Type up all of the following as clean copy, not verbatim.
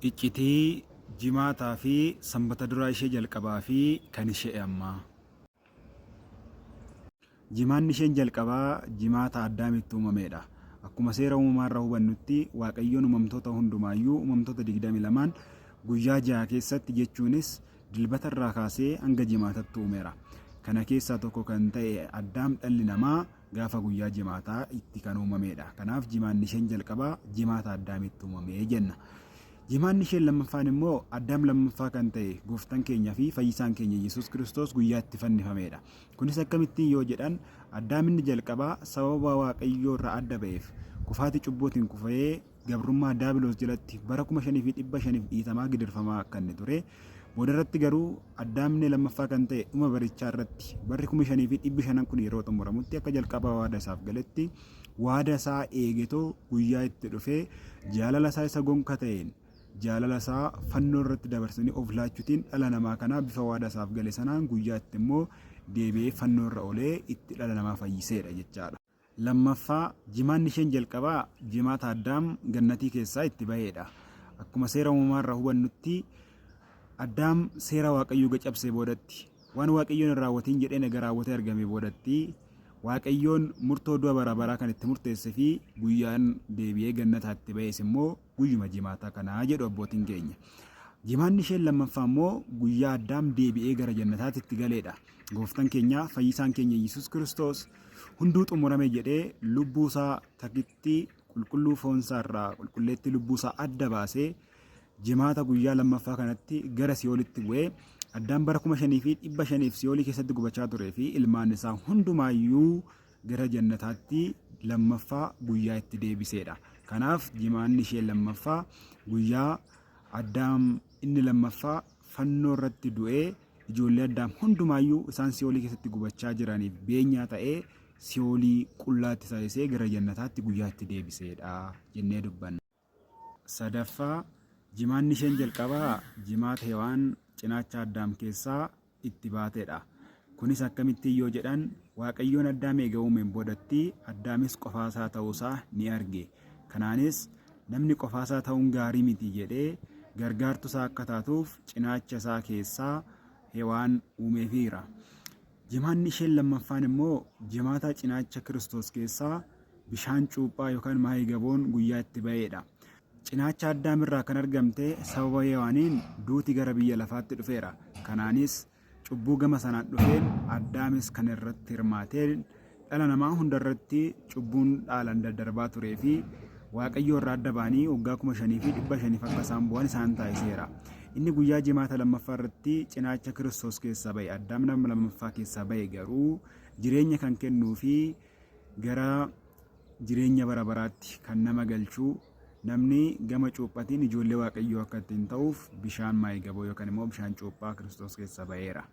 Iccitii Jimaataa fi Sanbata Duraa ishee jalqabaa fi kan ishee ammaa. Jimaanni isheen jalqabaa Jimaata Addaam itti uumameedha. Akkuma seera uumamaa irraa hubannutti Waaqayyoon uumamtoota hundumaayyuu uumamtoota 22n guyyaa jaha keessatti jechuunis Dilbata irraa kaasee hanga Jimaatatti uumeera. Kana keessaa tokko kan ta'e Addaam dhalli namaa gaafa guyyaa Jimaataa itti kan uumameedha. Kanaaf Jimaanni isheen jalqabaa Jimaata Addaam itti uumame jenna. Jimaanni isheen lammaffaan immoo Addaam lammaffaa kan ta'e Gooftan keenya fi Fayyisaan keenya Yesuus Kiristoos guyyaa itti fannifameedha. Kunis akkamittiin yoo jedhan Addaam inni jalqabaa sababa Waaqayyoo irraa adda ba'eef kufaatii cubbuutiin kufee gabrummaa Daabiloos jalatti bara 5500f dhiitamaa gidirfamaa akka inni ture, boodarratti garuu Addaamni lammaffaa kan ta'e dhuma barichaa irratti barri 5500 kun yeroo xumuramutti akka jalqaba waada isaaf galetti waada isaa eegetoo guyyaa itti dhufee jaalala isaa isa gonka ta'een jaalala isaa fannoo irratti dabarsanii of laachuutiin dhala namaa kanaa bifa waada isaaf gale sanaan guyyaa itti immoo deebi'ee fannoo irra olee itti dhala namaa fayyiseedha jechaadha. Lammaffaa, jimaanni isheen jalqabaa jimaata Addaam gannatii keessaa itti baheedha. Akkuma seera uumamaa irraa hubannutti Addaam seera Waaqayyoo ega cabsee boodatti waan Waaqayyoon hin raawwatiin jedheen ega raawwatee argamee boodatti Waaqayyoon murtoo du'a bara baraa kan itti murteesse fi guyyaan deebi'ee gannataa itti bahes immoo guyyuma jimaataa kanaa jedhu abbootiin keenya. Jimaanni isheen lammaffaa immoo guyyaa Addaam deebi'ee gara jannataatti itti galeedha. Gooftan keenya fayyisaan keenya Yesuus Kiristoos hunduu xumurame jedhee lubbuu isaa takitti qulqulluu foonsaa irraa qulqulleetti lubbuu isaa adda baasee jimaata guyyaa lammaffaa kanatti gara si'oolitti bu'ee Addaam bara 5500 si'oolii keessatti gubachaa turee fi ilmaan isaa hundumaayyuu gara jannataatti lammaffaa guyyaa itti deebiseedha. Kanaaf jimaanni ishee lammaffaa guyyaa Addaam inni lammaffaa fannoo irratti du'ee ijoollee Addaam hundumaayyuu isaan si'oolii keessatti gubachaa jiraniif beenyaa ta'ee si'oolii qullaatti taasisee gara jannataatti guyyaa itti deebiseedha jennee dubbanna. Sadaffaa, jimaanni isheen jalqabaa jimaata Hewaan cinaacha Addaam keessaa itti baatedha. Kunis akkamittiin yoo jedhan Waaqayyoon Addaam eega uumeen boodatti Addaamis qofaasaa ta'uusaa ni arge. Kanaanis namni qofaasaa ta'uun gaarii miti jedhee gargaartusaa akka taatuuf cinaacha isaa keessaa Hewaan uumeefiira. Jimaanni isheen lammaffaan immoo jimaata cinaacha Kiristoos keessaa bishaan cuuphaa yookaan maayigaboon guyyaa itti ba'eedha. Cinaacha Addaam irraa kan argamte sababa Hewaaniin duuti gara biyya lafaatti dhufeera. Kanaanis cubbuu gama sanaan dhufeen Addaamis kan irratti hirmaateen dhala namaa hunda irratti cubbuun dhaalan daddarbaa turee fi Waaqayyoo irraa adda ba'anii waggaa 5500f akka isaan bu'an isaan taasiseera. Inni guyyaa jimaata lammaffaa irratti cinaacha Kiristoos keessaa ba'e Addaam nama lammaffaa keessaa ba'e garuu jireenya kan kennuu fi gara jireenya bara baraatti kan nama galchu namni gama cuuphatiin ijoollee Waaqayyoo akka ittiin ta'uuf bishaan maayigaboo yookaan immoo bishaan cuuphaa Kiristoos keessaa ba'eera.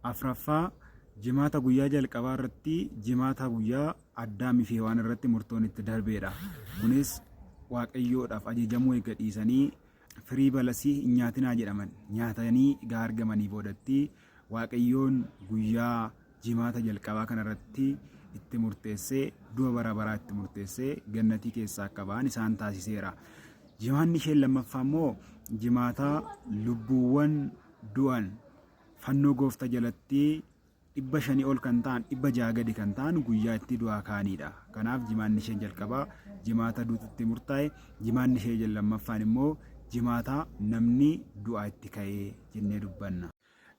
Afraffaa, Jimaata guyyaa jalqabaa irratti jimaata guyyaa Addaamii fi Hewaan irratti murtoon itti darbeedha. Kunis Waaqayyoodhaaf ajajamuu eega dhiisanii firii balasii hin nyaatinaa jedhaman nyaatanii egaa argamanii boodatti Waaqayyoon guyyaa jimaata jalqabaa kana irratti itti murteessee du'a bara baraa itti murteessee gannatii keessaa akka ba'an isaan taasiseera. Jimaanni isheen lammaffaa immoo jimaata lubbuuwwan du'an fannoo goofta jalatti 500 ol kan ta'an 600 gadi kan ta'an guyyaa itti du'aa ka'aniidha. Kanaaf jimaanni isheen jalqabaa jimaata duututti murtaa'e, jimaanni ishee lammaffaan immoo jimaata namni du'aa itti ka'e jennee dubbanna.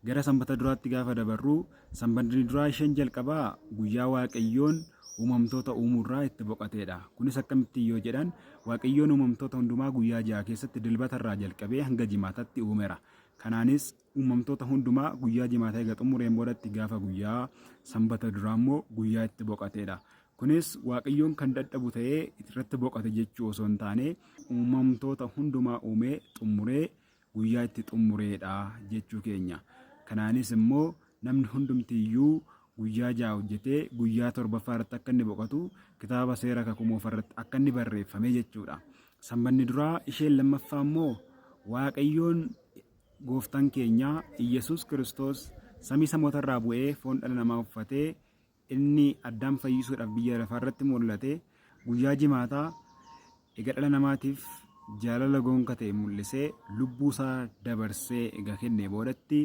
Gara sanbata duraatti gaafa dabarru, sanbatni duraa isheen jalqabaa guyyaa Waaqayyoon uumamtoota uumuurraa itti boqateedha. Kunis akkamittiin yoo jedhan Waaqayyoon uumamtoota hundumaa guyyaa ja'a keessatti dilbata irraa jalqabee hanga jimaatatti uumera. Kanaanis uumamtoota hundumaa guyyaa jimaataa eega xumureen boodatti gaafa guyyaa sanbata duraa immoo guyyaa itti boqateedha. Kunis Waaqayyoon kan dadhabu ta'ee irratti boqate jechuu osoo hin taane uumamtoota hundumaa uumee xumuree guyyaa itti xumureedha jechuu keenya. Kanaanis immoo namni hundumti iyyuu guyyaa ja'a hojjetee guyyaa torbaffaa irratti akka inni boqotu kitaaba seera kakuu moofaa irratti akka inni barreeffame jechuudha. Sanbanni duraa isheen lammaffaa immoo Waaqayyoon gooftaan keenya Iyyasuus Kiristoos samii samoota irraa bu'ee foon dhala namaa uffatee inni Addaam fayyisuudhaaf biyya lafaa irratti mul'ate guyyaa jimaataa egaa dhala namaatiif jaalala gonka ta'e mul'isee lubbuu isaa dabarsee egaa kennee boodatti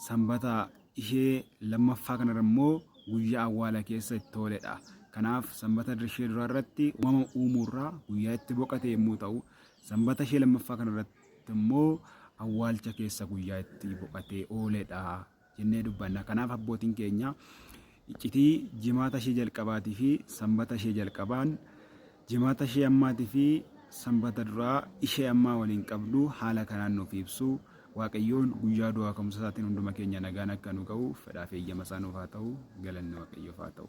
sanbata ishee lammaffaa kanarra immoo guyyaa awwaala keessa itti ooledha. Kanaaf sanbata ishee duraa irratti uumama uumuurraa guyyaa itti boqate yommuu ta'u, sanbata ishee lammaffaa kanarratti immoo awwaalcha keessa guyyaa itti boqatee ooledha jennee dubbanna. Kanaaf abbootiin keenya iccitii jimaata ishee jalqabaatii fi sanbata ishee jalqabaan jimaata ishee ammaatii fi sanbata duraa ishee ammaa waliin qabdu haala kanaan nuuf ibsu. Waaqayyoon guyyaa du'aa ka'umsa isaatiin hunduma keenya nagaan akka nu ga'u fedhaa fi eeyyama isaa nuuf haa ta'u. Galanni Waaqayyoof haa ta'u.